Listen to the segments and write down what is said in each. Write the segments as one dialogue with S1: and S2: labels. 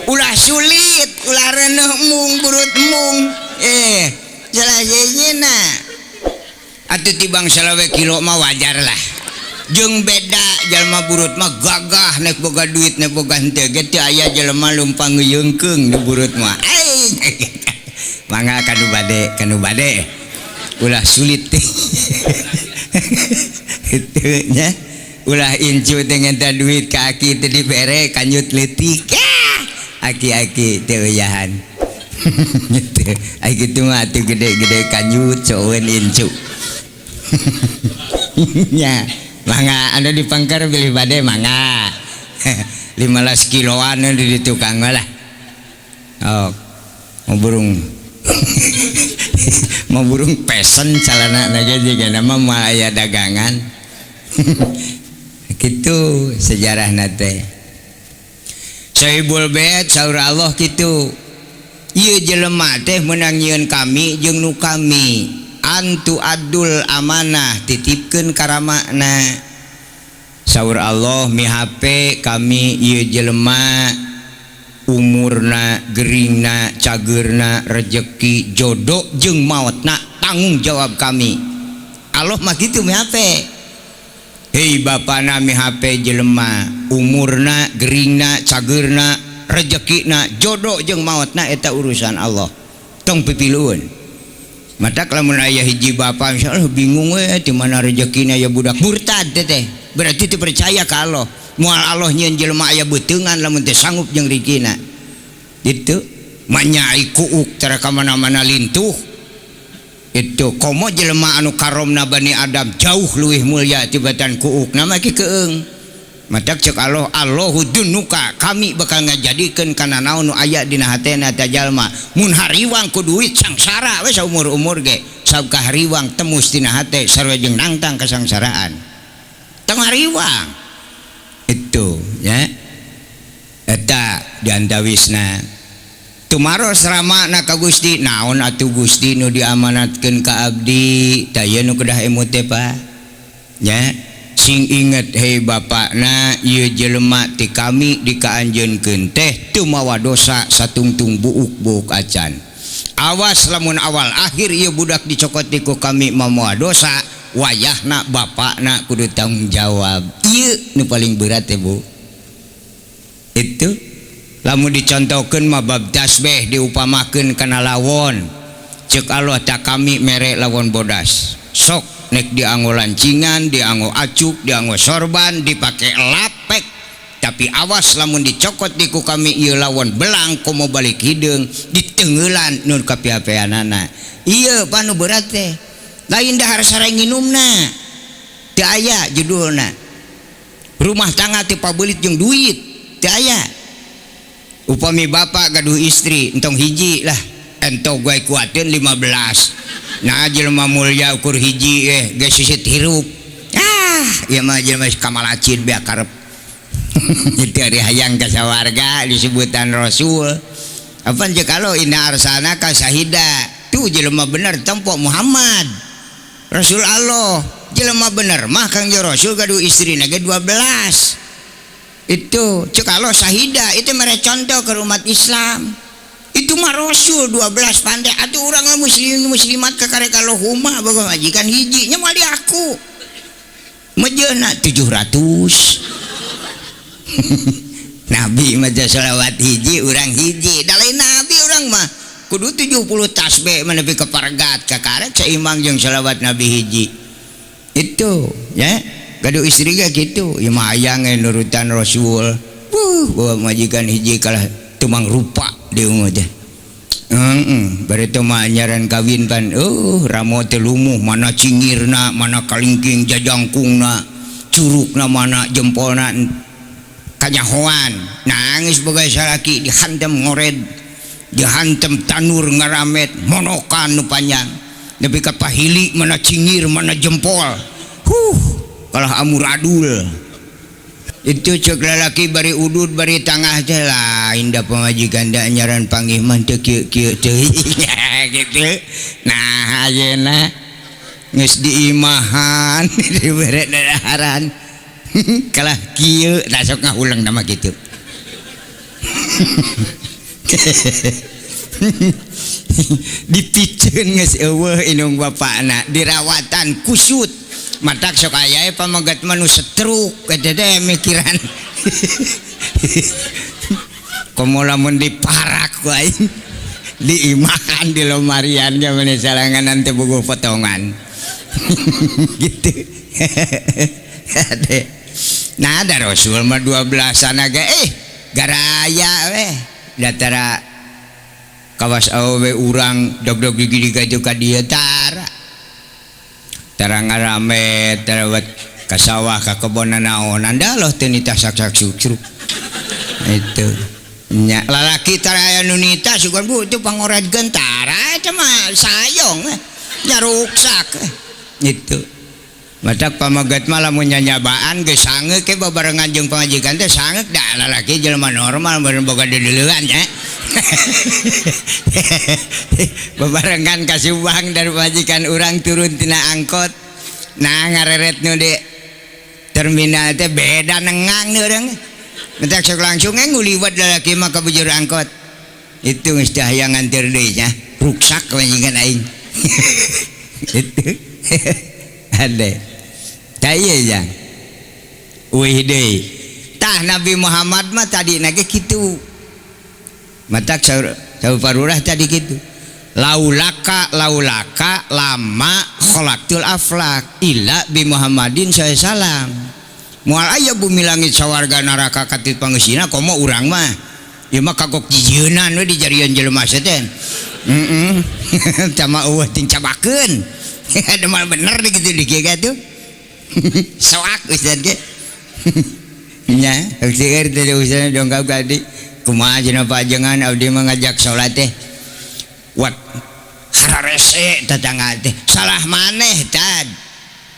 S1: Ulah sulit, ulah reneuh mung burut mung. Salah sahijina. Atuh tibang 25 kilo mah wajar lah. Jeung beda jalma burut mah gagah nek boga duit nek boga henteu ge teu aya jelema lumpang ngeyeungkeung di burut mah. Mangga kanu bade, kanu bade. Ulah sulit teh. Kitu nya. Ulah incu teh ngenta duit ka aki teh dibere kanjut leutik. Aki-aki teu uyahan. Gitu. Ai kitu mah atuh gede-gede kanjut coeun incu. Nya, mangga anu dipangker bilih bade mangga. 15 kiloan di tukang lah. Oh, mau burung. Mau burung pesen calana na ge jiga nama moal aya dagangan. Kitu sejarahna teh. Sohibul bait saur Allah kitu. Ieu jelema teh meunang nyieun kami jeung nu kami. Antu adul amanah titipkeun karamakna. Saur Allah mihape kami ieu jelema umurna, geringna, cageurna, rejeki, jodoh jeung maotna tanggung jawab kami. Allah mah kitu mihape. Hei bapana mihape jelema umurna, geringna, cageurna, rejekina, jodoh jeung maotna eta urusan Allah. Tong pipilueun. Matak lamun aya hiji bapa misalnya bingung we di mana rejekina ya budak murtad teh berarti teu percaya ka Allah. Moal Allah nyieun jelema aya beuteungan lamun teu sanggup jeung rikina. Itu manyai kuuk tara ka mana-mana lintuh. Itu komo jelema anu karomna Bani Adam jauh leuwih mulia tibatan kuuk nama ki keung. Matak cek Allah Allahu dunuka kami bakal ngajadikeun kana naon nu aya dina hatena eta jalma. Mun hariwang ku duit sangsara we saumur-umur ge. Sabab kahariwang temus dina hate sarua jeung nangtang kasangsaraan. Tong hariwang. Itu ya. Eta diantawisna. Tumaros ramana ka Gusti naon atuh Gusti nu diamanatkeun ka abdi tah ieu nu kedah emut teh Pak. Ya. Sing inget hei bapakna ieu jelema ti kami dikaanjeunkeun teh teu mawa dosa satungtung buuk-buuk acan. Awas lamun awal akhir ieu budak dicokot ku kami mawa dosa wayahna bapakna kudu tanggung jawab. Ieu nu paling berat teh Bu. Itu lamun dicontohkeun mah bab tasbih diupamakeun kana lawon. Ceuk Allah tak kami mere lawon bodas. Sok nek dianggo lancingan, dianggo acuk, dianggo sorban, dipake lapek. Tapi awas lamun dicokot di ku kami ieu lawon belang komo balik hideung ditengeulan nun kapiapeanana. Ieu panu berat teh. Lain dahar sareng nginumna. Teu aya judulna. Rumah tangga teu pabeulit jeung duit, teu aya. Upami bapak gaduh istri entong hiji lah, entong gue kuatin 15. Nah jelema mulia ukur hiji geus sisit hirup. Ah, ieu mah jelema kamalacin beak karep. Itu ari hayang ka sawarga disebutan Rasul. Apan jeung kalau inna arsalnaka syahida. Tuh jelema bener tempo Muhammad. Rasul Allah, jelema bener mah Kang Rasul gaduh istrina ge 12. Itu cek Allah syahida itu mere contoh ke umat Islam. Itu mah Rasul 12 pandai atuh urang mah muslim muslimat ka karek Allahumma boga majikan hiji nya moal diaku. Mejeuna 700. Nabi mah selawat hiji urang hiji. Da lain nabi urang mah kudu 70 tasbih mah nepi ka pargat ka karek seimbang jeung selawat nabi hiji. Itu ya. Gaduh istri ge kitu, ieu mah hayang nurutan Rasul. Wuh, bawa majikan hiji kalah tumang rupa di umur teh. Heeh, bari teh mah anyaran kawin pan, ramo teh lumuh mana cingirna, mana kalingking jajangkungna, curugna mana jempolna kanyahoan. Nangis boga salaki dihantem ngored, dihantem tanur ngaramet, monokan nu panjang. Nepi ka pahili mana cingir, mana jempol. Huh, kalah amuradul. Itu cek lalaki bari udud bari tangah teh lain da pamajikan da nyaran panggih mah teu kieu-kieu teuing gitu. Nah ayeuna geus diimahan dibere dadaharan. Kalah kieu tah sok ngahuleng nama kitu. Dipiceun geus eueuh indung bapana dirawatan kusut. Matak sok aya pamegat mah nu setruk eta teh mikiran. Komo lamun diparak ku aing diimahan di lomarian ge meni salanganan teh buguh potongan. Gitu. Ade. Nah ada Rasul mah 12-an ge garaya weh datara kawas awewe urang dog-dog gigi ka ka dieu tara. Tara ngarame tara ka sawah ka kebon naonan da loh teu nitah sak-sak sucruk. Itu. Nya lalaki tara aya nu nitah sugan bu itu pangoredkeun tara eta mah sayong nya ruksak. Itu. Matak pamegat mah lamun nyanyabaan geus sangeuk ke babarengan jeung pamajikan teh sangeuk da lalaki jelema normal meureun boga deuleuan nya. Babarengan ka Subang dari pamajikan urang turun tina angkot. Nah ngareret nu di terminal teh beda nengang urang. Matak sok langsung nguliwat lalaki mah ka bujur angkot. Itu geus teh hayang nganteur deui nya. Ruksak pamajikan aing. Itu. Ade. Tah ieu jang. Uih deui. Tah Nabi Muhammad mah tadi na ge kitu. Matak saur parurah tadi kitu. Laulaka laulaka lama khalaqtul aflak illa bi Muhammadin sallallahu alaihi wasallam. Moal aya bumi langit sawarga neraka katit pangeusina komo urang mah. Ieu mah kagok jijieunnan we dijarian jelema teh. Heeh. Tama eueuh ting cabakeun. Ada mal bener di gitu di kieu tuh. Soak ustaz ge. Nya, seueur teh ustaz dongkap ka abdi. Kumaha cenah pajengan abdi mah ngajak salat teh. Wat hararese tetangga teh. Salah maneh tad.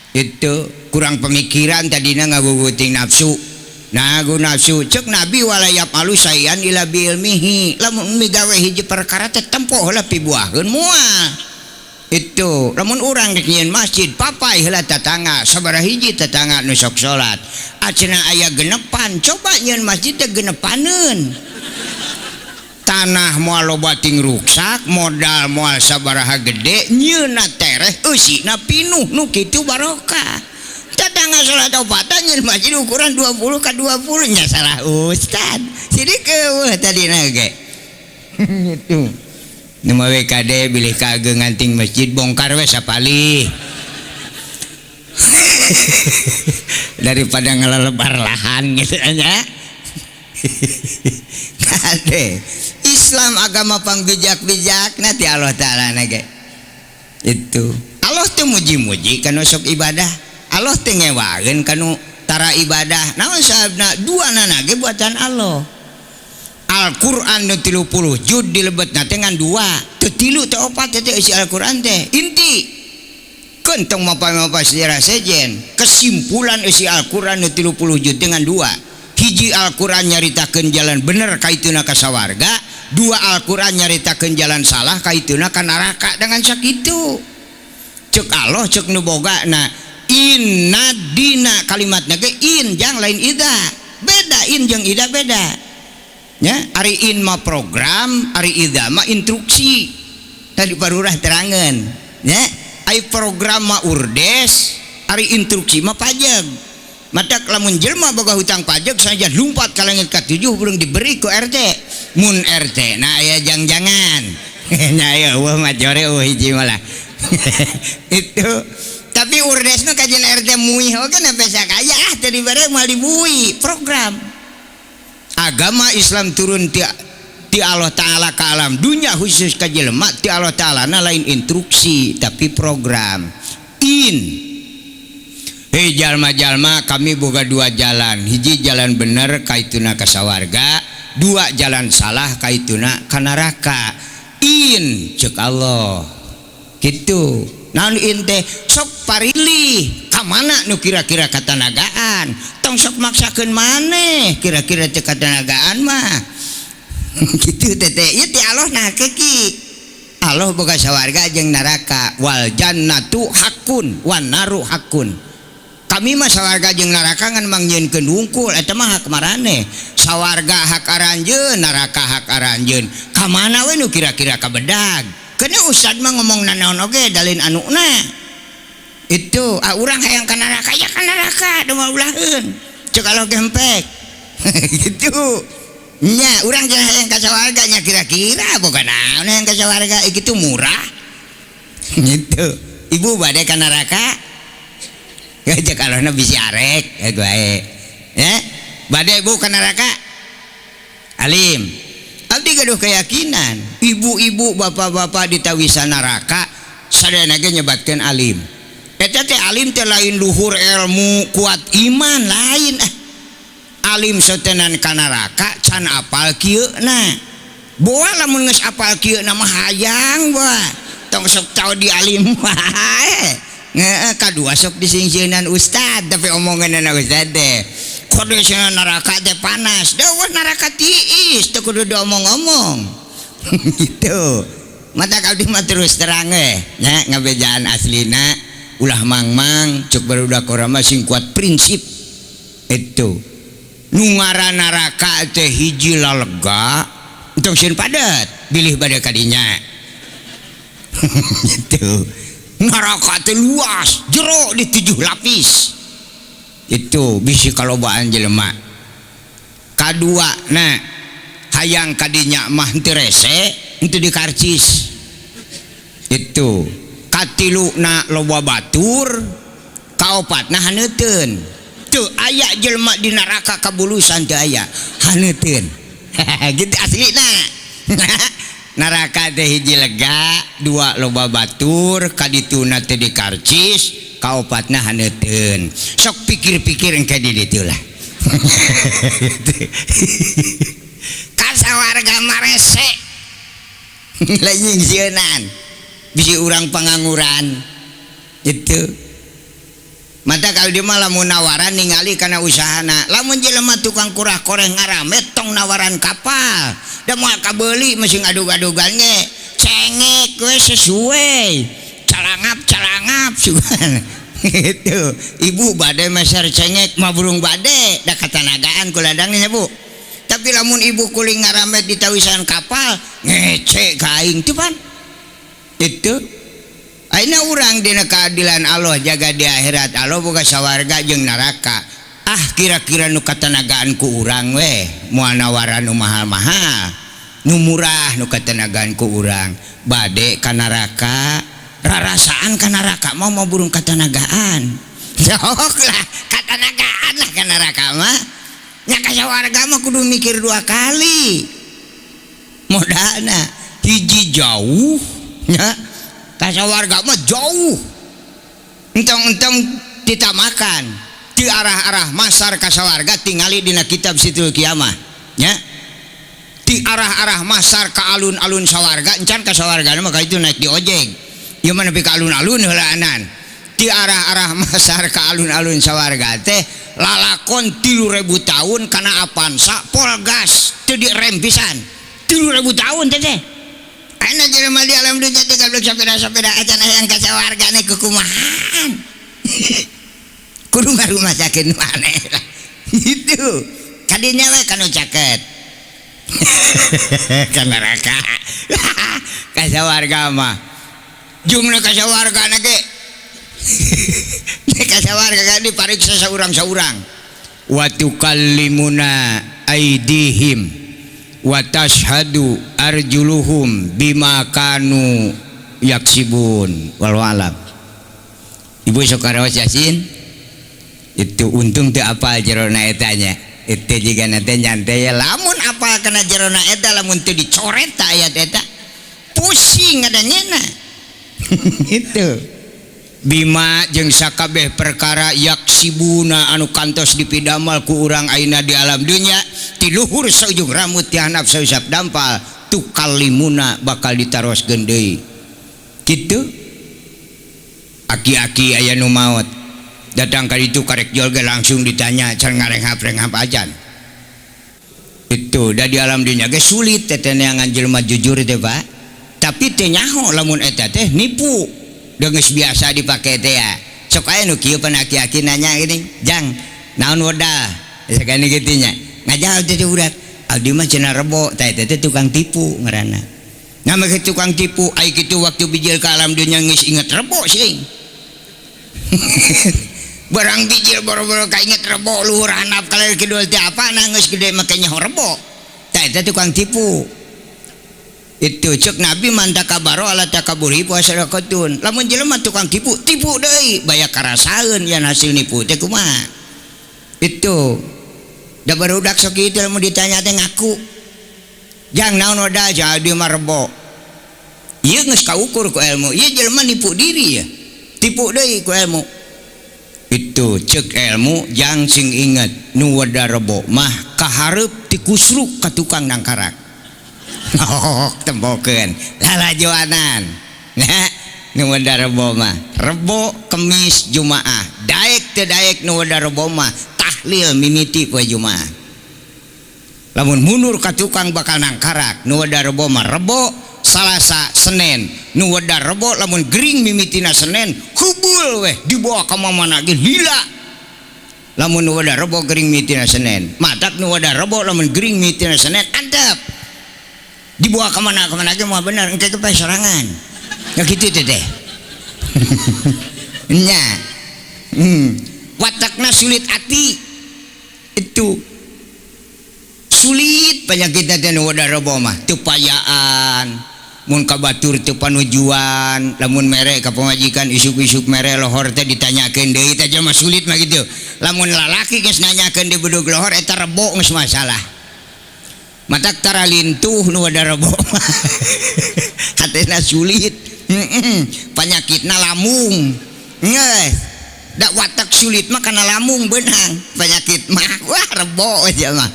S1: Itu kurang pemikiran tadina ngaguguting nafsu. Nah, gu nafsu cek Nabi walayap alu sayan ila bi ilmihi. Lamun migawe hiji perkara teh tempo heula pibuaheun moal. Itu lamun urang rek nyieun masjid papai heula tetangga sabaraha hiji tetangga nu sok salat acenah aya genepan coba nyieun masjid teh genepaneun tanah moal loba ting ruksak modal moal sabaraha gede nyieunna tereh eusina pinuh nu kitu barokah tetangga salat opatan nyieun masjid ukuran 20 ka 20 nya salah ustad sidik eueuh tadina ge. Gitu. Nu mah WKD bilih kaageng nganting masjid bongkar we sapalih. Daripada ngelelebar lahan gitu nya. Kade Islam agama pangbijak-bijak na ti Allah Ta'ala na ge. Itu. Allah teh muji-muji kanu sok ibadah. Allah teh ngewaeun kanu tara ibadah. Naon sababna dua nana ge buatan Allah. Al-Qur'an nu 30 juz dilebetna teh ngan dua, teu tilu teu opat teh isi Al-Qur'an teh. Inti kentong mapa-mapa sejarah sejen, kesimpulan isi Al-Qur'an nu 30 juz dengan dua. Hiji Al-Qur'an nyaritakeun jalan bener kaituna ka sawarga, dua Al-Qur'an nyaritakeun jalan salah kaituna ka neraka dengan sakitu. Cek Allah cek nu boga na inna dina kalimatna ge in jang lain ida. Beda in jeung ida beda. Ya, ari in mah program, ari ida mah instruksi. Tadi parurah terangan. Ya, ari program mah urdes, ari instruksi mah pajak. Matak lamun jelema boga hutang pajak saja lumpat ka langit ka 7 belum diberi ku RT. Mun RT na aya jang-jangan. Nya aya eueuh mah jore eueuh hiji malah. Itu tapi urdes mah kajian RT muih oge na pesa kaya ah teu dibere moal dibui program. Agama Islam turun ti Allah Ta'ala ke alam dunia khusus ka jelema ti Allah Ta'ala na lain instruksi tapi program. In hei jalma-jalma kami boga dua jalan, hiji jalan bener kaituna ka sawarga, dua jalan salah kaituna ka neraka. In cek Allah gitu. Naon in teh sok parilih ka mana nu kira-kira katanagaan, tong sok maksakeun maneh kira-kira teh katanagaan mah. Gitu teh teh ieu ti Allah nah keki. Allah boga sawarga jeung neraka, wal jannatu hakun wan naru hakun. Kami mah sawarga jeung neraka ngan mangnyieunkeun wungkul eta mah hak maraneh. Sawarga hak aranjeun, neraka hak aranjeun. Ka mana we nu kira-kira kabedag? Keuna ustad mah ngomong nanaon oge dalin anuna. Itu ah urang hayang ka neraka ya ka neraka da moal ulaheun. Cek Allah gempek. Gitu. Nya urang jeung hayang ka sawarga nya kira-kira boga naon hayang ka sawarga kitu murah. Gitu. Ibu bade ka neraka? Cek alona bisi arek bae. Ya, bade ibu ka neraka? Alim. Abdi gaduh keyakinan, ibu-ibu bapak-bapak di tawisan neraka sadayana ge nyebatkeun alim. Eta teh alim teh lain luhur ilmu kuat iman lain ah. Alim setenan ka neraka can apal kieuna. Boa lamun geus apal kieuna mah hayang boa. Tong sok tau di alim wae. Ngeeh kadua sok disingsieunan ustad tapi omonganna ustad teh. Kode cenah neraka teh panas. Deueuh neraka tiis teu kudu diomong-omong. Gitu. Mata abdi mah terus terang we nya ngabejaan aslina ulah mangmang cuk barudak urang mah sing kuat prinsip. Itu. Nu ngaran neraka teh hiji lalega entong sieun padet bilih bade kadinya. Gitu. Neraka teh luas, jero di 7 lapis. Itu bisi kalobaan jelema. Kadua na hayang kadinya mah henteu rese, henteu dikarcis. Itu. Katilu na loba batur, kaopatna haneuteun. Teu aya jelema di neraka kabulusan teu aya, haneuteun. Gitu aslina. Neraka teh hiji lega, dua loba batur, kadituna teh dikarcis, kaopatna haneuteun. Sok pikir-pikir engke di ditu lah. Kasawarga marese. Lain sieunan. Bisi urang pangangguran. Itu. Mata kalau dia malah mau nawaran ningali karena usahana. Lamun jelema tukang kurah koreh ngaramet tong nawaran kapal. Da moal kabeuli masih ngadug-adugan ge. Cengek we sesuai. Calangap-calangap sugan. Gitu. Ibu bade meser cengek mah burung bade da katanagaan ku ladangnya Bu. Tapi lamun ibu kuling ngaramet di tawisan kapal ngece ka aing teu pan. Itu. Ayeuna urang dina keadilan Allah jaga di akhirat Allah boga sawarga jeung neraka. Ah kira-kira nu katanagaan ku urang we moal nawaran nu mahal-mahal. Nu murah nu katanagaan ku urang. Bade ka neraka, rarasaan ka neraka mah moal burung katanagaan. Sok lah katanagaan lah ka neraka mah. Nya ka sawarga mah kudu mikir 2 kali. Modalna hiji jauh nya. Kasawarga mah jauh. Entong-entong ditamakan di arah-arah masar kasawarga tingali dina kitab Situl Kiamah nya. Di arah-arah masar ka alun-alun sawarga encan kasawarga mah ka itu naik di ojek. Ieu mah nepi ka alun-alun heulaanan. Di arah-arah masar ka alun-alun sawarga teh lalakon 3000 tahun kana Avanza pol gas teu direm pisan. 3000 tahun teh teh. Ayeuna jelema di alam dunya teh gablek sapeda-sapeda acan hayang ka sawarga nih kukumahan. Kudu ngarumasakeun maneh lah. Gitu. Kadinya we kanu caket. Ka neraka. Ka sawarga mah. Jungna ka sawarga na ge. Ka sawarga kan dipariksa saurang-saurang. Wa tukallimuna aidihim wa tashhadu arjuluhum bima kanu yaksibun. Wallahu alam. Ibu sok karaos Yasin itu untung teu apal jerona eta nya. Itu jiga nanti nyantai ya lamun apal kana jerona eta lamun teu dicoret ta ayat eta pusing ngadanyena. Itu bima jeung sakabeh perkara yaksibuna anu kantos dipidamal ku urang ayeuna di alam dunya ti luhur saujung rambut ti handap sausap dampal tukallimuna bakal ditaroskeun deui. Kitu aki-aki aya nu maot datang ka ditu karek jol ge langsung ditanya can ngarenghap-renghap ajan. Itu da di alam dunya ge sulit teh neangan jelema jujur teh Pak. Tapi teh nyaho lamun eta teh nipu. Da geus biasa dipake teh ya. Sok aya nu kieu pan aki-aki nanya gini, "Jang, naon modal?" Sakali kitu nya. Ngajawab teh budak, "Abdi mah cenah rebo." Tah eta teh tukang tipu ngaranna. Nah, make tukang tipu ai kitu waktu bijil ka alam dunya geus inget rebo sih. Barang bijil boro-boro kainget rebo luhur handap kaler kidul teh apa nah geus gede make nyaho rebo. Tah eta tukang tipu. Itu cek Nabi man takabaro ala takaburi fa sadaqatun. Lamun jelema tukang tipu, tipu deui baya karasaeun yan hasil nipu teh kumaha. Itu da barudak sok kitu lamun ditanya teh ngaku. Jang naon modal jadi mah rebo. Ieu geus kaukur ku ilmu. Ieu jelema nipu diri ya. Tipu deui ku ilmu. Itu cek ilmu jang sing inget nu weda rebo mah kahareup ti kusruk ka tukang nangkarak. Oh, tembokeun lalajoanan. Nah, nu weda rebo mah rebo kemis Jumaah. Daek teu daek nu weda rebo mah tahlil mimiti poe Jumaah. Lamun mundur ka tukang bakal nangkarak nu weda rebo mah rebo Salasa Senin nu weda rebo lamun gering mimitina Senin hubul weh dibawa ka mana ge lila. Lamun nu weda rebo gering mimitina Senin matak nu weda rebo lamun gering mimitina Senin antep dibawa ka mana ka mana ge moal bener engke ge sorangan. Ya kitu teh teh. Nya. Watakna sulit ati itu sulit penyakit teh nu weda rebo mah teu payaan mun ka batur teu panujuan lamun mere ka pamajikan isuk-isuk mere lohor teh ditanyakeun deui teh mah sulit mah kitu. Lamun lalaki geus nanyakeun di bedug lohor eta rebo geus masalah. Matak tara lintuh nu weda rebo mah hatena sulit. Penyakitna lamung. Geus dak watak sulit mah kana lamung beunang penyakit mah wah rebo aja mah.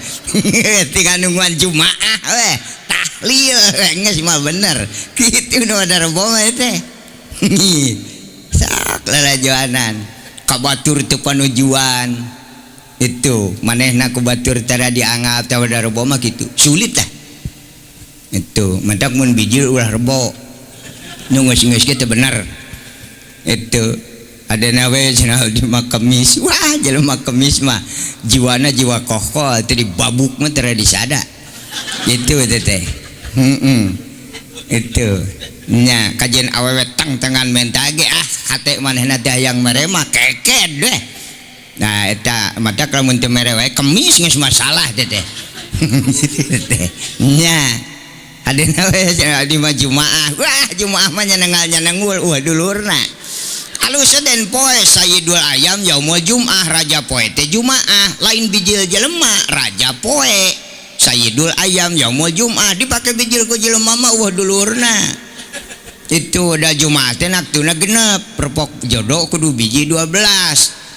S1: Tinggal nungguan Jumaah weh tahlil geus mah bener kitu nu ada rebo mah teh. Sok lalajoanan ka batur teu panujuan itu manehna ku batur tara dianggap teh ada rebo mah kitu sulit lah itu mantak mun bijil ulah rebo nu geus-geus ge teu bener itu. Ada nawe cenah di mah kemis wah jelema kemis mah jiwana jiwa kokol teh dibabuk mah teu disada itu teh teh. Itu nya kajian awewe tang-tangan menta ge ah hate manehna teh hayang mere mah keked deh. Nah eta matak lamun teu mere wae kemis geus masalah teh teh. Nya ada nawe cenah di mah Jumaah wah Jumaah mah nyanengal nyanengul wah dulurna. Alus den poe Sayyidul Ayam yaumul Jum'ah raja poe teh Jumaah lain bijil jelema raja poe Sayyidul Ayam yaumul Jum'ah dipake bijil ku jelema mah eueuh dulurna. Itu da Jumaah teh naktuna genep perpok jodoh kudu biji 12.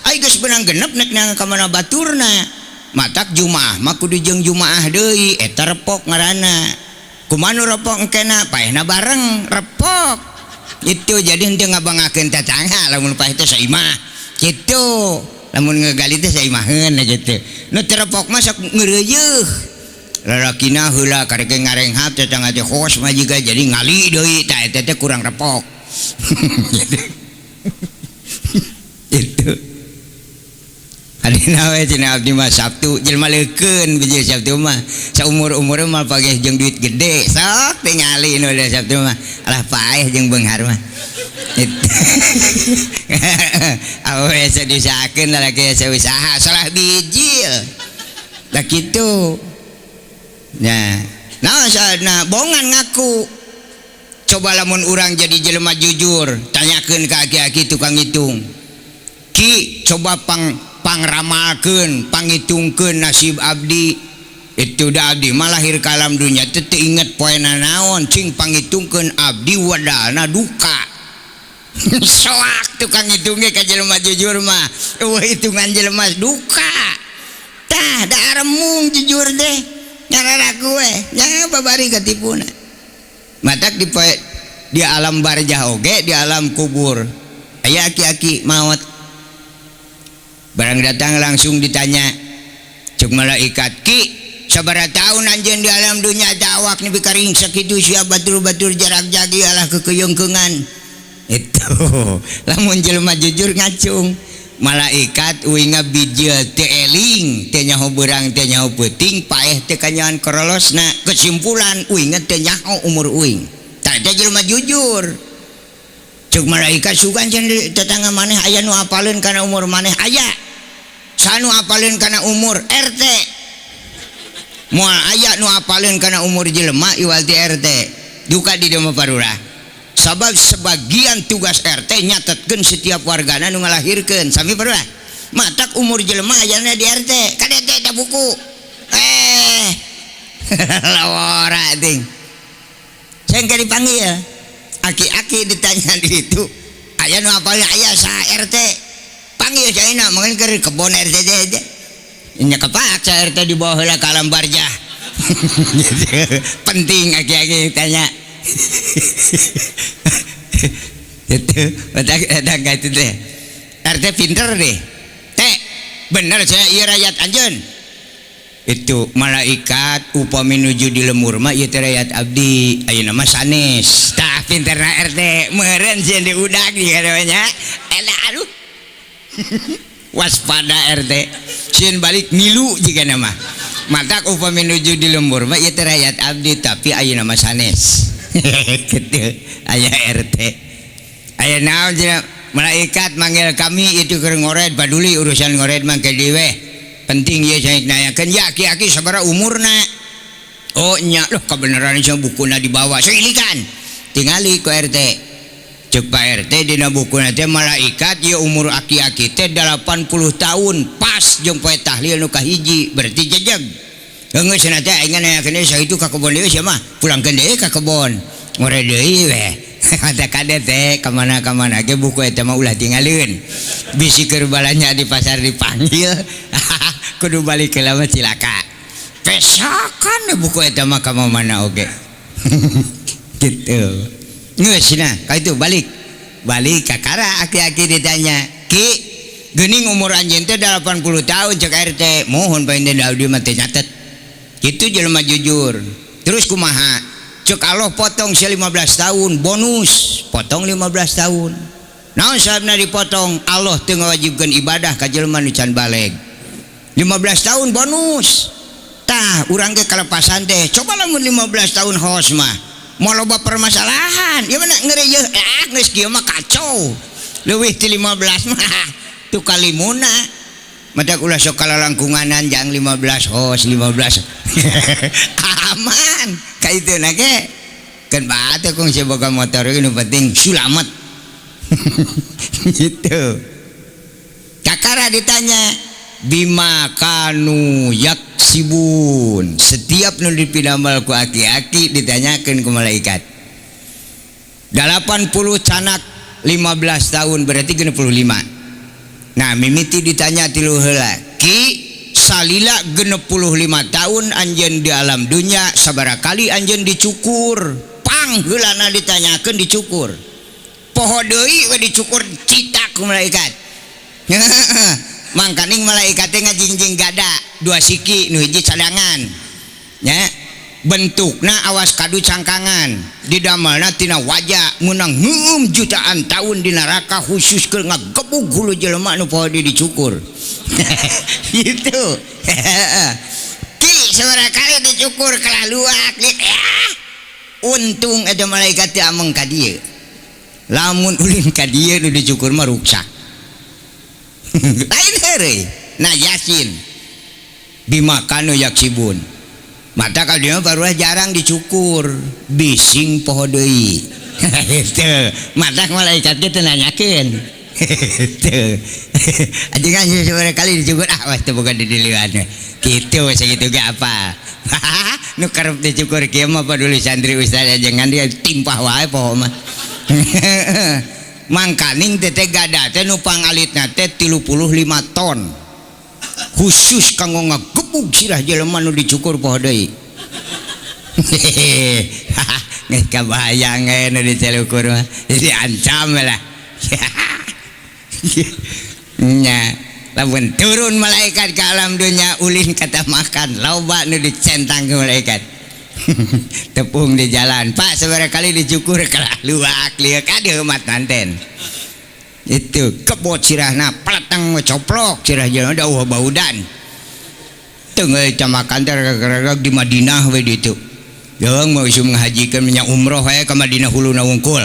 S1: Ai geus beunang genep nek nang ka mana baturna. Matak Jumaah mah kudu jeung Jumaah deui eta repok ngaranna. Kumaha nu repok engkena paehna bareng repok. Itu jadi henteu ngabangakeun tatangga lamun paeh teh saimah kitu lamun ngegali teh saimaheun kitu nu teu repok mah sok ngeureuyeuh lalakina heula karek ngarenghap tetangga teh hos mah jiga jadi ngali deui tah eta teh kurang repok. Itu adina we cenah abdi mah Sabtu jelema leukeun bijil Sabtu mah saumur-umur mah pageh jeung duit gede sok tingali nu Sabtu mah alah paeh jeung beunghar mah. Awe diusahakeun lalaki asa usaha salah bijil da kitu nya naon soalna bongan ngaku. Coba lamun urang jadi jelema jujur tanyakeun ka aki-aki tukang hitung ki coba pangramalkeun pangitungkeun nasib abdi itu da abdi mah lahir ka alam dunya teh teu inget poena naon cing pangitungkeun abdi wadalna duka. Soak tukang hitung ge ka jelema jujur mah eueuh hitungan jelema duka tah da aremung jujur teh ngararaku we nya babari katipuna. Matak di poe di alam barzah oge di alam kubur aya aki-aki maot barang datang langsung ditanya cuk malaikat ki sabaraha taun anjeun di alam dunya teh awak nepi ka ringsak kitu sia batur-batur jarak jagi alah kekeyeungkeungan. Itu lamun jelema jujur ngacung. Malaikat uing bijil teu eling, teu nyaho beurang teu nyaho peuting, paeh teu kanyahoan korolosna. Kesimpulan uing teu nyaho umur uing. Tah eta jelema jujur. Cek malaikat sugan cenah tetangga maneh aya nu apaleun kana umur maneh aya. Sanu apaleun kana umur RT. Moal aya nu apaleun kana umur jelema iwal ti RT. Duka di dieu mah parurah. Sabab sebagian tugas RT nyatetkeun setiap wargana nu ngalahirkeun. Sami parurah. Matak umur jelema ayana di RT. Kade teh eta buku. Lawara ting. Seng dipanggil. Aki-aki ditanya di itu. Aya nu apaleun aya sa RT. Panggil caina mungkin keur kebon RT teh. Nya kepaksa RT dibawa heula ka alam barjah. Penting aki-aki tanya. Itu ada nggak itu deh. RT pinter deh. Teh bener saya iya rakyat anjeun. Itu malaikat upami nuju di lemur mah ieu teh rakyat abdi ayeuna mah sanes. Tah pinterna RT meureun sieun diudag di kadeunya. Elah aduh. Waspada RT. Sieun balik ngilu jigana mah. Matak upami nuju di lembur mah ieu teh rakyat abdi tapi ayeuna mah sanes. Gitu aya RT. Aya naon cenah malaikat manggil kami itu keur ngored paduli urusan ngored mah ke dieu weh. Penting ieu saya nanyakeun ya aki-aki sabaraha umurna. Oh nya loh kebenaran cenah bukuna dibawa sailikan. Tingali ku RT. Cek Pak RT dina bukuna teh malaikat ieu umur aki-aki teh 80 tahun pas jeung poe tahlil nu kahiji berarti jejeg. Geus cenah teh aing nanyakeun deui sakitu ka kebon deui sia mah pulangkeun deui ka kebon. Ngored deui weh. Kata kade teh ka mana-kamana ge buku eta mah ulah tinggaleun. Bisi keur balanja di pasar dipanggil kudu balik heula mah cilaka. Pesakan buku eta mah ka mana oge. Gitu. Geus nah, ka itu balik. Balik ka kara aki-aki ditanya, "Ki, geuning umur anjeun teh 80 tahun cek RT." Mohon paling abdi mah teu nyatet. Kitu jelema jujur. Terus kumaha? Cek Allah potong si 15 tahun bonus, potong 15 tahun. Naon sababna dipotong? Allah teu ngawajibkeun ibadah ka jelema nu can baleg. 15 tahun bonus. Tah, urang ge kalepasan teh. Coba lamun 15 tahun hos mah. Moal loba permasalahan. Ieu mana ngeureuh geus kieu mah kacau. Leuwih ti 15 mah tu kalimuna. Matak ulah sok kalalangkunganan jang 15 hos 15. Aman. Ka itu na ge. Keun batu kung si boga motor ge nu penting sulamet. Gitu. Kakara ditanya bima kanu yaksibun. Setiap nu dipidamel ku aki-aki ditanyakeun ku malaikat. 80 canak 15 tahun berarti 65. Nah mimiti ditanya tilu heula. Ki salila 65 tahun anjeun di alam dunya sabaraha kali anjeun dicukur. Pang heulana ditanyakeun dicukur. Poho deui we dicukur citak ku malaikat. Mangkaning malaikat teh ngajingjing gada dua siki nu hiji cadangan. Nya bentukna awas kadu cangkangan didamelna tina wajah meunang ngeueum jutaan tahun di neraka khusus keur ngagebug hulu jelema nu poho di dicukur. Gitu. Ki sabaraha kali dicukur kalaluak untung eta malaikat teh ameng ka dieu. Lamun ulin ka dieu nu dicukur mah ruksak. Lain heureuy. Nah yasin bima kanu yaksibun. Mata kalau dia barulah jarang dicukur, bising poho deui. Gitu. Mata malaikat ge teu nanyakeun. Gitu. Ajengan sabaraha kali dicukur ah wah teu boga didilian. Kitu sakitu ge apa. Nu karep dicukur kieu mah paduli santri ustaz ajengan dia timpah wae poho mah. Mangkaning teh gada teh nu pangalitna teh 35 ton. Khusus kanggo ngagebug sirah jelema nu dicukur poho deui. Geus kabayang we nu dicelukur mah. Jadi ancam lah. Nya, lamun turun malaikat ke alam dunia ulin kata makan loba nu dicentang ke malaikat. Tepung di jalan Pak sabaraha kali dicukur kalah luak lieu ka diheumat manten. Itu kebot sirahna peleteng coplok sirah jelema da eueuh baudan. Teu camakan teh reg di Madinah we ditu. Jeung mau isum ngahajikeun nya umroh we ka Madinah huluna wungkul.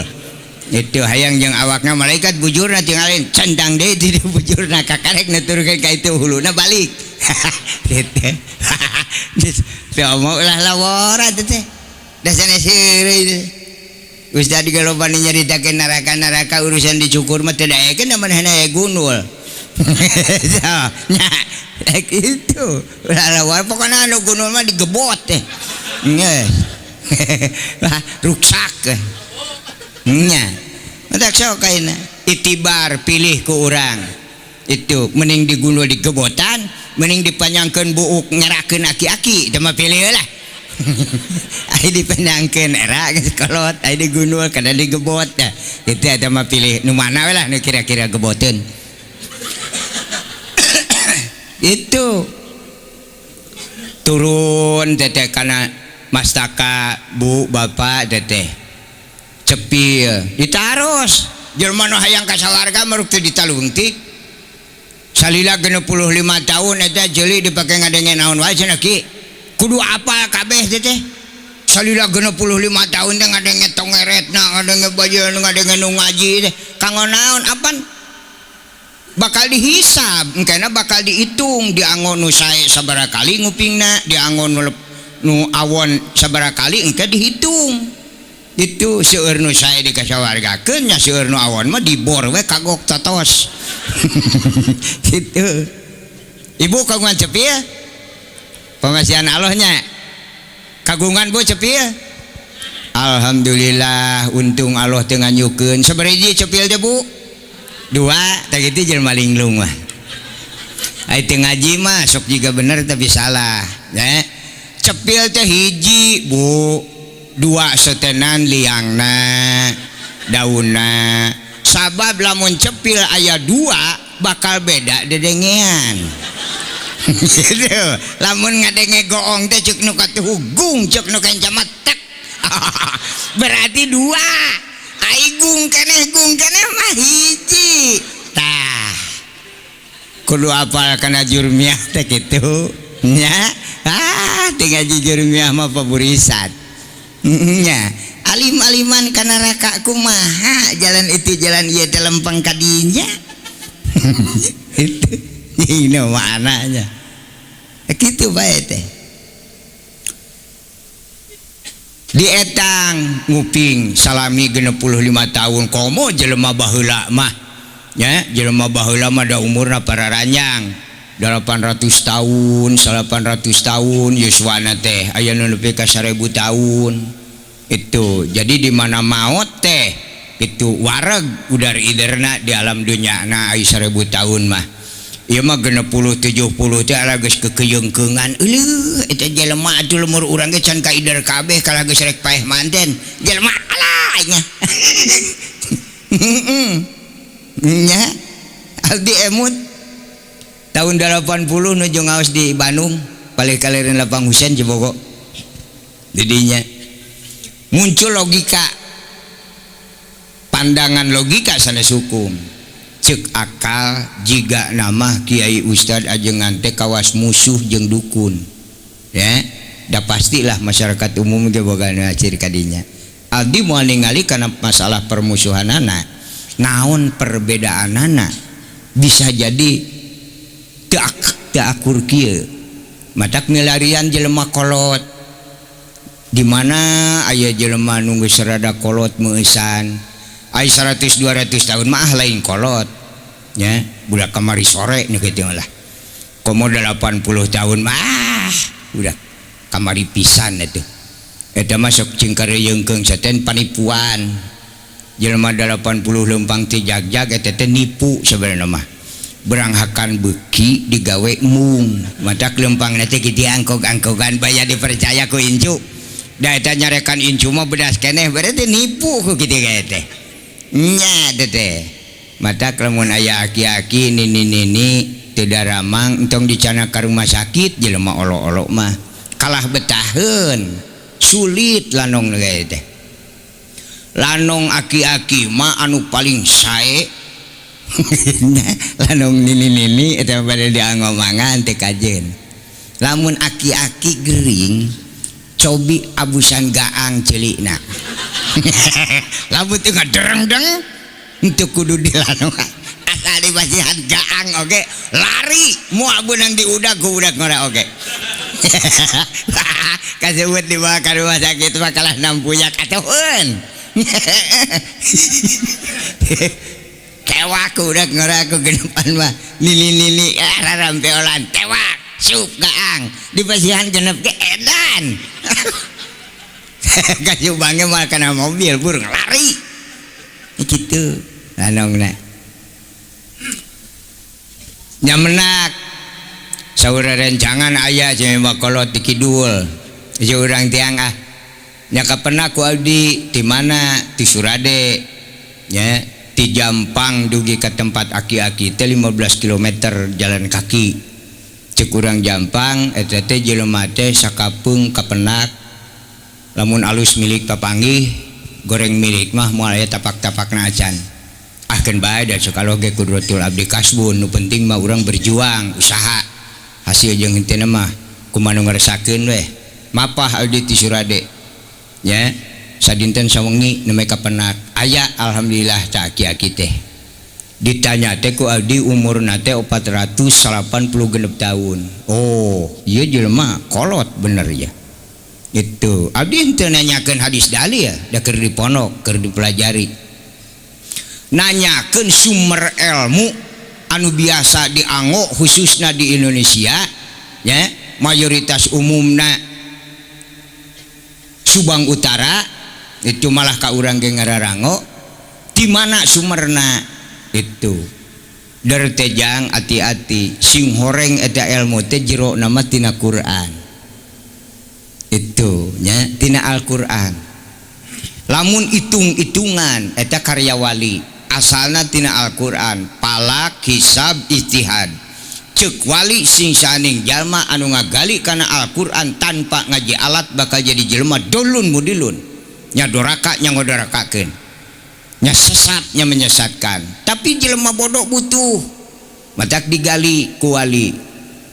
S1: Itu hayang jeung awakna malaikat bujurna tinggalin centang deui di bujurna kakarek nuturkeun ka itu huluna balik. Gitu. Geus teu omong ulah lawora teh teh. Da sanes heureuy. Ustad galoban nyaritakeun neraka-neraka urusan dicukur mah teu daekeun da manehna aya gundul. Nya itu ulah lawora pokona anu gundul mah digebot teh. Geus. Ruksak. Nya. Matak sok ayeuna itibar pilih ku urang. Itu mending digundul digebotan, mending dipanjangkeun buuk ngerakeun aki-aki, teu mah pilih lah. Ai dipanjangkeun era geus kolot, ai digundul kada digebot tah. Kitu eta mah pilih nu mana we lah nu kira-kira geboteun. Itu turun teteh kana mastaka bu bapak teteh. Cepil ditaros jelema nu hayang ka sawarga maruk teu ditalungtik salila 65 tahun eta jeuli dipake ngadenge naon wae cenah ki kudu apal kabeh teh teh salila 65 tahun teh ngadenge tongeretna ngadenge bajeun ngadenge nu ngaji teh kanggo naon apan bakal dihisab engkena bakal dihitung diangon nu sae sabaraha kali ngupingna diangon nu awon sabaraha kali engke dihitung. Itu seueur nu sae dikasawargakeun nya seueur nu awon mah dibor we kagok totos. Gitu. Ibu kagungan cepil? Pamasihan Allah nya. Kagungan Bu cepil? Alhamdulillah untung Allah teu nganyukeun. Sabaraha hiji cepil teh Bu? Dua, tah kitu jelema linglung mah. Ai teu ngaji mah sok jiga bener tapi salah, ya. Cepil teh hiji Bu. Dua setenan liangna daunna sabab lamun cepil aya dua bakal beda dedengean. Gitu. Lamun ngadenge goong teh ceuk nu katuhugung ceuk nu kenca tek. Berarti dua. Ai gung keneh mah hiji. Tah kudu apal kana jurmiah teh kitu nya. Ah teu ngaji jurmiah mah paburisat. Nya alim-aliman kana neraka kumaha jalan itu jalan ieu teh lempeng kadinya. Itu ini maknanya kitu bae teh dietang nguping salami 65 tahun komo jelema baheula mah nya jelema baheula mah da umurna pararanjang 800 tahun, 800 tahun yuswana teh aya nu nepi ka 1000 tahun. Itu. Jadi di mana maot teh itu wareg udar iderna di alam dunya na ai 1000 tahun mah. Ieu mah 60 70 teh ala geus kekeyeungkeungan. Euleuh eta jelema atuh lemur urang ge can kaider kabeh kalah geus rek paeh manten. Jelema alah nya. Nya abdi emut tahun 80 nuju ngaos di Bandung palih kaliren Lapang Husein Cibogo. Didinya muncul logika pandangan logika sanes hukum ceuk akal jiga nama kiai ustad ajengan teh kawas musuh jeung dukun ya da pastilah masyarakat umum ge boga ciri kadinya abdi moal ningali kana masalah permusuhanana naon perbedaanana bisa jadi teu akur kieu matak milarian jelema kolot di mana aya jelema nu geus rada kolot meueusan ai 100 200 tahun mah lain kolot nya budak kamari sore nu kitu lah komo 80 tahun mah budak kamari pisan atuh eta mah sok cing kareuyengkeung saten panipuan jelema 80 leumpang ti jagjag eta teh nipu sabenerna mah beranghakan beuki digawe mung matak leumpangna teh kitu angkog-angkogan baya dipercaya ku incu da eta nyarekan incu mah bedas keneh berarti nipu ku kitu ge teh nya teh matak lamun aya aki-aki nini-nini teu daramang entong dicana ka rumah sakit jelema olo-olo mah kalah betaheun Sulit lanong ge teh. Lanong aki-aki mah anu paling sae. Lanong nini-nini eta bade diangomangan teh kajen. Lamun aki-aki gering cobi abusan gaang celikna. Lamun teu ngadereng-deng henteu kudu dilanong. Asal dipasihan gaang oge lari moal beunang diudag ku budak ngora oge. Kasebut dibawa ka rumah sakit mah kalah nampuyak atuhun. Tewak udah ngora ku genepan mah nini-nini rarampeolan tewak sup gaang dipasihan genep ge edan. Kasubange mah kana mobil burung lari kitu lanongna nyamenak saur rencangan aya cenah kolot di kidul ieu urang tiang ah nya kapenak ku abdi di mana di Surade nya di Jampang dugi ke tempat aki-aki teh 15 km jalan kaki. Cek urang Jampang eta teh jelema teh sakapeung kapenak lamun alus milik papanggih goreng milik mah moal aya tapak-tapakna acan. Ah keun bae da sakalo ge kudratul abdi kasbun nu penting mah urang berjuang usaha hasil jeung henteu mah kumaha nu ngarasakeun weh. Mapah abdi ti Surade nya sadinten sawengi nembe kapenak aya alhamdulillah ca aki-aki teh ditanya teh ku abdi umurna teh 486 tahun. Oh ieu jelema kolot bener ya itu abdi henteu nanyakeun hadis dalil da keur di pondok keur dipelajari nanyakeun sumber ilmu anu biasa dianggo khususna di Indonesia nya mayoritas umumna Subang Utara itu malah ka urang ge ngararango di mana sumerna itu der tejang ati-ati sing horeng eta ilmu teh jero nama tina Quran itu nya tina Al-Qur'an. Lamun hitung-hitungan eta karya wali asalna tina Al-Qur'an palak hisab ijtihad. Cek wali sing saning jalma anu ngagali kana Al-Qur'an tanpa ngaji alat bakal jadi jelema dolun mudilun nya doraka nya ngodorakakeun nya sesat nya menyesatkan. Tapi jelema bodoh butuh matak digali ku wali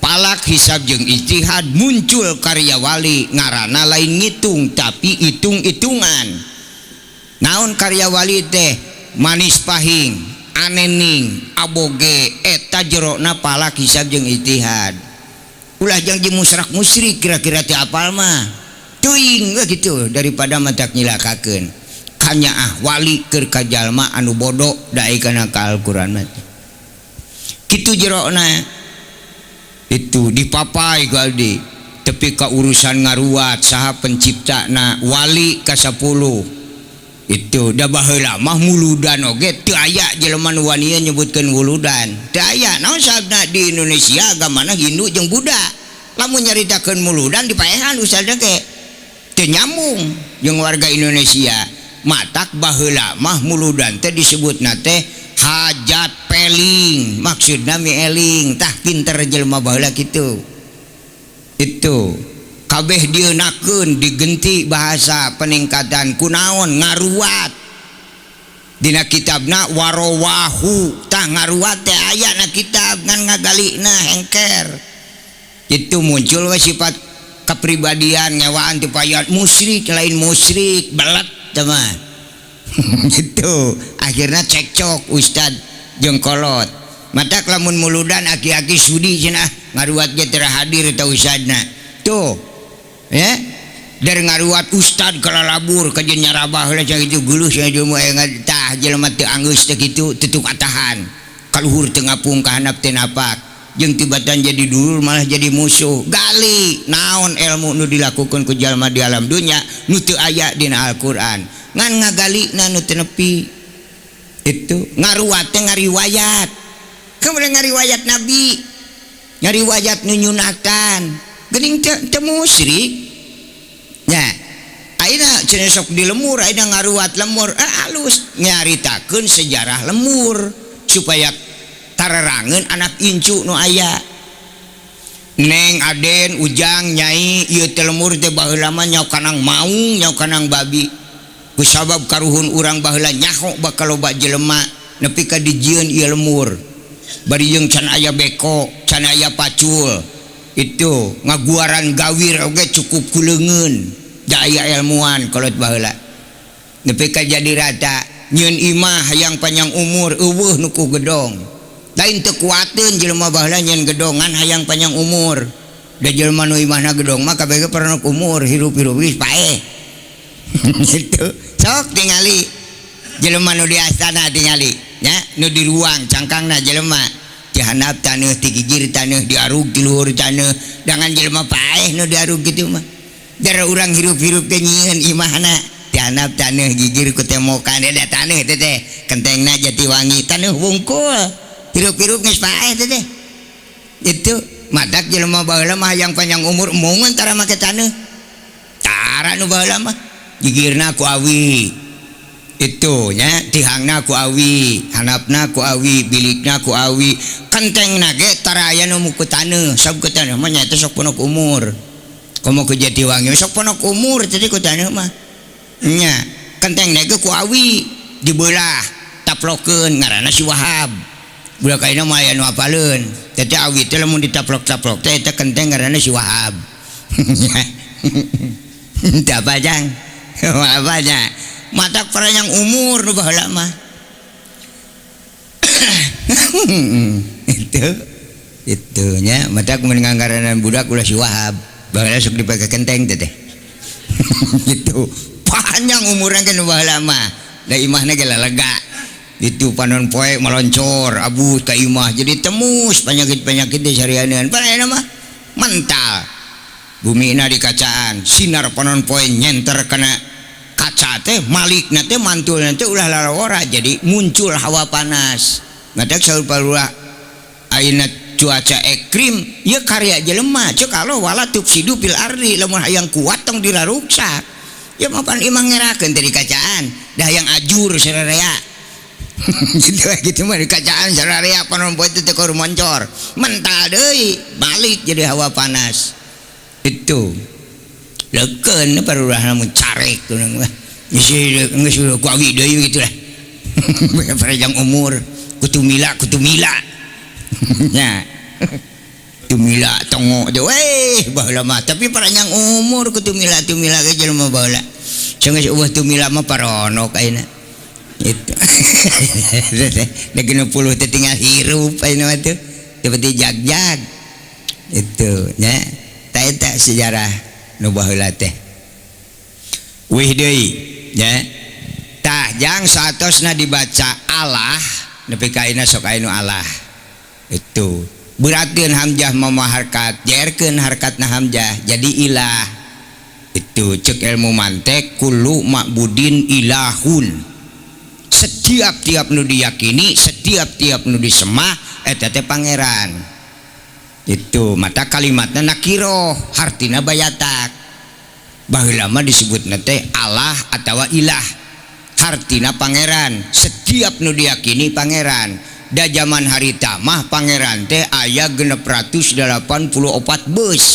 S1: palak hisab jeung ijtihad muncul karya wali ngaranna lain ngitung tapi hitung-hitungan. Naon karya wali teh manis pahing anening aboge eta jerona palak hisab jeung ijtihad. Ulah jang jeung musyrik musyrik kira-kira teh apal mah teuing we kitu daripada matak nyilakakeun kanyaah wali keur ka jalma anu bodoh dae kana ka Al-Qur'an mah kitu jerona itu dipapai ku abdi tepi ka urusan ngaruat saha penciptana wali ka 10 itu da baheula mah muludan oge teu aya jelema nu wani nyebutkeun wuludan teu aya naon sababna di Indonesia agamana Hindu jeung Buddha lamun nyaritakeun muludan dipaehan ustadna ge teu nyambung jeung warga Indonesia. Matak baheula mah muludan teh disebutna teh hajat peling maksudna mieling tah pinter jelema baheula kitu itu kabeh dieunakeun digenti bahasa peningkatan kunaon ngaruat dina kitabna warowahu tah ngaruat teh aya na kitab ngan ngagalina hengker itu muncul we sifat kepribadian ngewaan teu payan musyrik lain musyrik belet teh mah gitu akhirna cekcok ustad jeung kolot matak lamun muludan aki-aki sudi cenah ngaruat ge teu hadir eta ustadna tuh ya dari ngaruat ustad kalalabur ka jeung nyarabah heula cenah kitu geuleuh cenah jelema aya tah jelema teu anggeus teh kitu teu tukatahan kaluhur teu ngapung ka handap teu napak jeung tibatan jadi dulur malah jadi musuh. Gali naon ilmu nu dilakukeun ku jalma di alam dunya nu teu aya dina Al-Qur'an ngan ngagalina nu teu nepi itu ngaruat teh ngariwayat kemudian ngariwayat nabi ngariwayat nu nyunatan geuning teu musyrik nya ayeuna cenah sok di lemur ayeuna ngaruat lemur alus nyaritakeun sejarah lemur supaya tarerangeun anak incu nu aya. Neng Aden Ujang Nyai ieu teh lemur teh baheula mah nyaho kanang maung nyaho kanang babi. Kusabab karuhun urang baheula nyaho bakal loba jelema nepi ka dijieun ieu lemur. Bari jeung can aya beko, can aya pacul. Itu ngaguaran gawir oge cukup ku leungeun. Da aya ilmuan kolot baheula. Nepi ka jadi rata nyieun imah hayang panjang umur eueuh nu ku gedong. Lain teu kuateun jelema baheula nyieun gedongan hayang panjang umur. Da jelema nu imahna gedong mah kabeh ge pernah umur hirup-hirup geus paeh. Gitu. Sok tingali jelema nu di astana tingali nya nu di ruang cangkangna jelema di handap taneuh ti gigir taneuh diarug ti luhur taneuh dangan jelema paeh nu diarug kitu mah. Dara urang hirup-hirup teh nyieun imahna di handap taneuh gigir ku temokan da taneuh teh teh kentengna Jatiwangi taneuh wungkul. Hirup-hirup geus paeh teh teh. Itu matak jelema baheula mah hayang panjang umur embungeun tara make taneuh. Tara nu baheula mah gigirna ku awi. Itu nya tihangna ku awi, handapna ku awi, bilikna ku awi, kentengna ge tara aya nu muku taneuh, sok ku taneuh mah nyaeta sok ponok umur. Komo ku Jatiwangi sok ponok umur teh ku taneuh mah. Nya kentengna ge ku awi dibelah taplokeun ngaranna si Wahab. Budak ayeuna mah aya nu apaleun. Teh awi teh lamun ditaplok-taplok teh eta kenteng ngaranna si Wahab. Teu apa jang? Apa nya? Matak panjang umur nu baheula mah. Itu nya matak mun ngangaranan budak ulah si Wahab. Baheula sok dipake kenteng teh teh. Gitu. Panjang umurna ge nu baheula mah. Da imahna ge lalega. Itu panon poe meloncor abu ka imah jadi temus penyakit-penyakit di sarianeun. Padahal mah mental. Bumina di kacaan sinar panon poe nyenter kana kaca teh malikna teh mantulna teh ulah lalawara jadi muncul hawa panas. Matak saur palurah ayeuna cuaca ekstrim ieu karya jelema ceuk Allah wala tufsidu fil ardi lamun hayang kuat tong diraruksak. Ya mah pan imah ngerakeun teh di kacaan da hayang ajur sararea. Gitu gitu mah di kacaan sararea panon poe teh teu moncor mental deui balik jadi hawa panas. Itu leukeun parurah lamun carek urang mah geus geus ku awi deui kitu lah. Panjang umur kutumila kutumila nya tumila tongo teh weh baheula mah tapi panjang umur kutumila tumila ge jelema baheula geus eueuh tumila mah paronok ayeuna. Itu. Da 60 teh tinggal hirup ayeuna mah tuh seperti jag-jag. Itu nya ta eta sejarah nu baheula teh. Wih deui nya. Tah jang saatosna dibaca Allah nepi ka ayeuna sok aya nu Allah. Itu beratkeun hamzah mama harkat, jerkeun harkatna hamzah jadi ilah. Itu cek ilmu mantek kullu ma'budin ilahun. Setiap tiap nu diyakini, setiap tiap nu disemah eta teh pangeran. Itu mata kalimatna nakiroh hartina bayatak. Baheula mah disebutna teh Allah atawa ilah. Hartina pangeran, setiap nu diyakini pangeran. Da zaman harita mah pangeran teh aya 684 beus.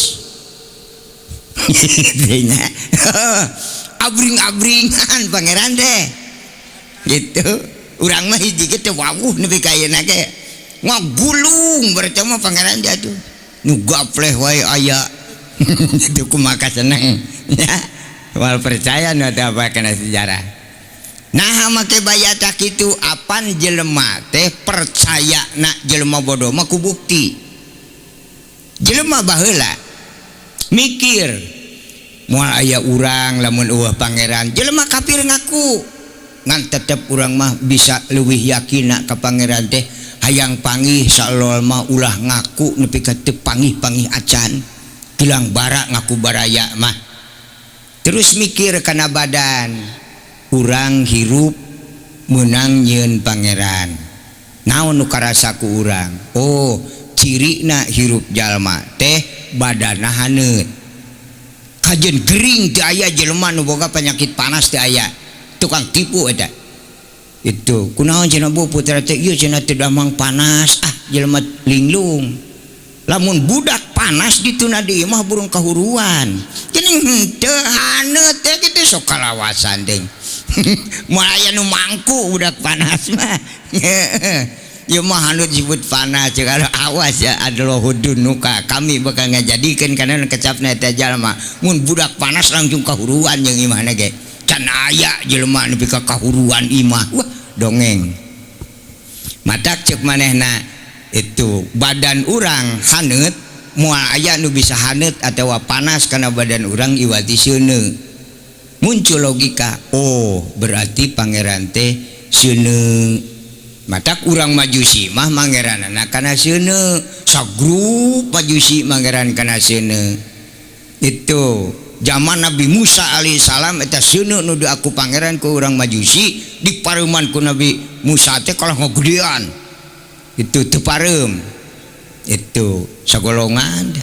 S1: Abring-abringan pangeran teh. Gitu. Urang mah hiji ge teh wawuh nepi ka ayeuna ge. Ngagulung berarti mah pangeran teh atuh. Nu gapleh wae aya. Itu kumaha seneng. Ya. Moal percaya nu teh apa kana sejarah. Nah make bayata kitu apan jelema teh percaya na jelema bodoh mah ku bukti. Jelema baheula mikir moal aya urang lamun eueuh pangeran. Jelema kafir ngaku ngan tetep urang mah bisa leuwih yakin ka pangeran teh hayang panggih salol mah ulah ngaku nepi ka teu panggih-panggih acan. Kilang bara ngaku baraya mah. Terus mikir kana badan urang hirup meunang nyieun pangeran. Naon nu karasa ku urang? Oh, cirina hirup jalma teh badana haneut. Kajen gering teu aya jelema nu boga penyakit panas teu aya. Tukang tipu eta. Itu kunaon cenah bu putra teh ieu cenah teu damang panas, ah jelema linglung. Lamun budak panas Panas dituna di imah burung kahuruan. Geuning henteu haneut teh kitu sok kalawasan teh. Moal aya nu mangku budak panas mah. Ieu mah haneut disebut panas cek awas ya adallahu dunuka kami bakal ngajadikeun kana kecapna eta jalma. Mun budak panas langsung kahuruan jeung imahna ge. Can aya jelema nepi ka kahuruan imah. Wah, dongeng. Matak cek manehna itu badan urang haneut moal aya nu bisa haneut atawa panas kana badan urang iwati seuneu. Muncul logika, oh berarti pangeran teh seuneu. Matak urang Majusi mah mangeranana kana seuneu, sagrup Majusi mangeran kana seuneu. Itu zaman Nabi Musa alaihissalam eta seuneu nu diaku pangeran ku urang Majusi dipareuman ku Nabi Musa teh kalah ngagedean. Itu teu pareum. Itu sagolongan.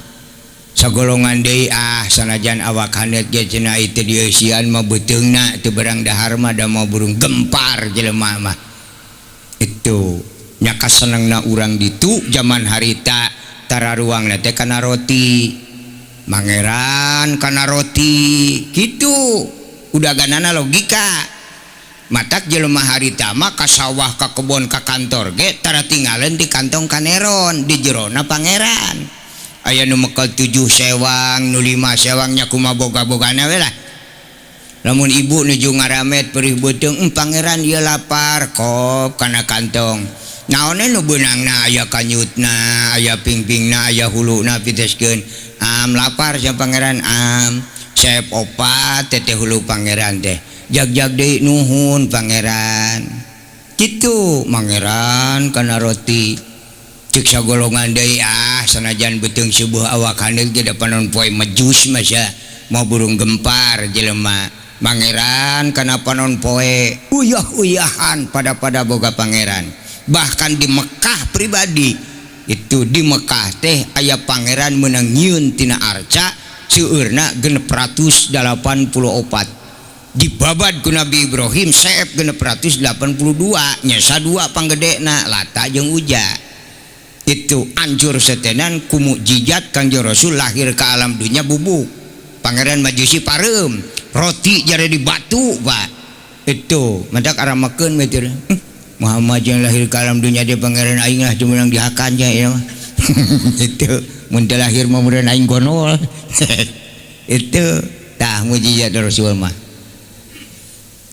S1: Sagolongan deui ah sanajan awak haneut ge cenah itu dieusian mah beuteungna teu berang dahar mah da mau burung gempar jelema mah. Itu nya kasenengna urang ditu zaman harita tararuangna teh kana roti. Mangeran kana roti kitu. Udaganana logika. Matak jelema harita mah ka sawah ka kebon ka kantor ge tara tingaleun di kantong kaneron di jerona pangeran. Aya nu mekel 7 sewang, nu 5 sewang nya kumaha boga-bogana we lah. Lamun ibu nuju ngaramet perih beuteung, pangeran ieu lapar kop kana kantong. Naonnya nu beunangna aya kanyutna, aya pingpingna, aya huluna piteskeun. Am lapar sia pangeran am. Sep opat teteh hulu pangeran teh. Jag-jag deui nuhun pangeran. Kitu pangeran kana roti. Cek sagolongan deui ah sanajan beuteung subuh awak haneut ge da panon poe mejus mah sia. Mau burung gempar jelema. Pangeran kana panon poe uyah-uyahan pada-pada boga pangeran. Bahkan di Mekah pribadi itu di Mekah teh aya pangeran meunang nyieun tina arca seueurna 684. Dibabad ku Nabi Ibrahim seep 682 nyesa 2 panggedena Lata jeung Uja. Itu anjur setenan ku mukjizat Kangjeng Rasul lahir ke alam dunia bubuk. Pangeran Majusi pareum roti jare di batu Pak. Itu mendak aramakeun we teh. Muhammad yang lahir ke alam dunia dia pangeran aing lah cuman dihakan nya ya. Itu mun teu lahir mah meureun aing gonol. Itu tah mukjizat Rasul mah.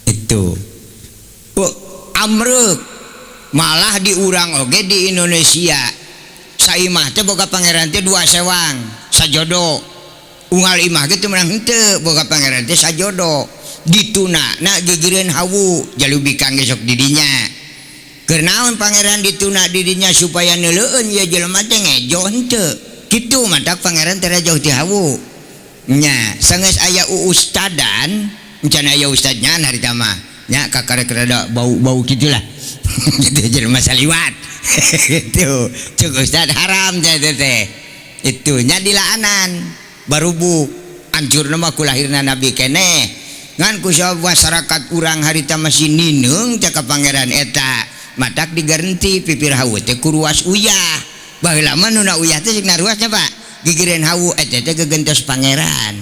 S1: Itu. Oh, amrek malah diurang oge di Indonesia. Saimah teh boga pangeran teh 2 sewang sajodo. Unggal imah ge teu meunang henteu boga pangeran teh sajodo. Dituna na gigireun hawu jalubikang ge sok didinya. Keur naon pangeran dituna didinya supaya neuleueun ieu jelema teh ngejo henteu. Kitu matak pangeran teh jauh ti hawu. Nya sanggeus aya ustadan, encan aya ustadnya harita mah. Nya kakarek rada bau-bau kitulah. Gitu jelema saliwat. Itu cek ustad haram teh teh. Itu nya dilaanan. Barubuk hancurna mah ku lahirna nabi keneh. Ngan ku masyarakat urang harita masih nineung teh ka pangeran eta. Matak diganti pipir hawu teh ku ruas uyah. Baheula mah nu na uyah teh cik naruasnya Pak. Gigireun hawu eta teh gegentos pangeran.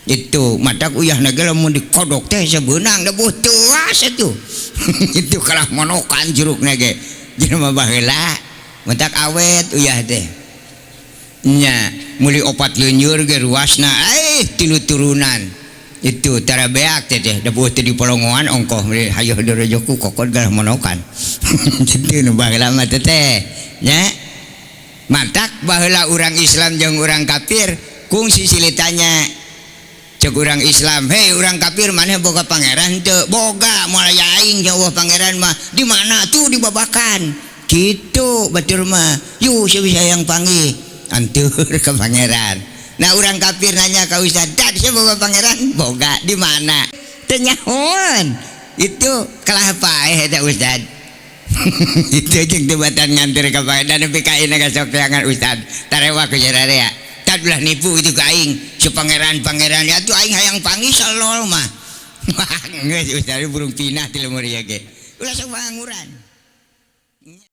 S1: Itu matak uyahna ge lamun dikodok teh sebeunang debuh teuas atuh. Itu kalah monokan jerukna ge. Jelema baheula matak awet uyah teh. Nya meuli 4 leuneur ge ruasna 3 turunan. Itu tara beak teh teh debuh teh di polongoan ongkoh meuli hayoh dorojoku kokod galah monokan. Kitu nu baheula mah teh teh. Nya matak baheula urang Islam jeung urang kafir kungsi silitanya. Cek urang Islam, hei urang kafir maneh boga pangeran teu? Boga moal aya aing jeung eueuh pangeran mah. Di mana tuh di babakan? Kitu batur mah. Yuh sia bisa hayang panggih. Antur ke pangeran. Nah urang kafir nanya ka ustad, "Dad, sia boga pangeran?" Boga. Di mana? Teu nyahoan. Itu kalah paeh eta ustad. Itu jeung teu batan nganter ka pangeran nepi ka ayeuna ka sok teangan ustad. Tarewa ku sararea. Tad ulah nipu itu ka aing, si pangeran-pangeran ya tuh aing hayang panggih salol mah. Wah, geus ustad burung pinah ti lemur ieu ge. Ulah sok panguran.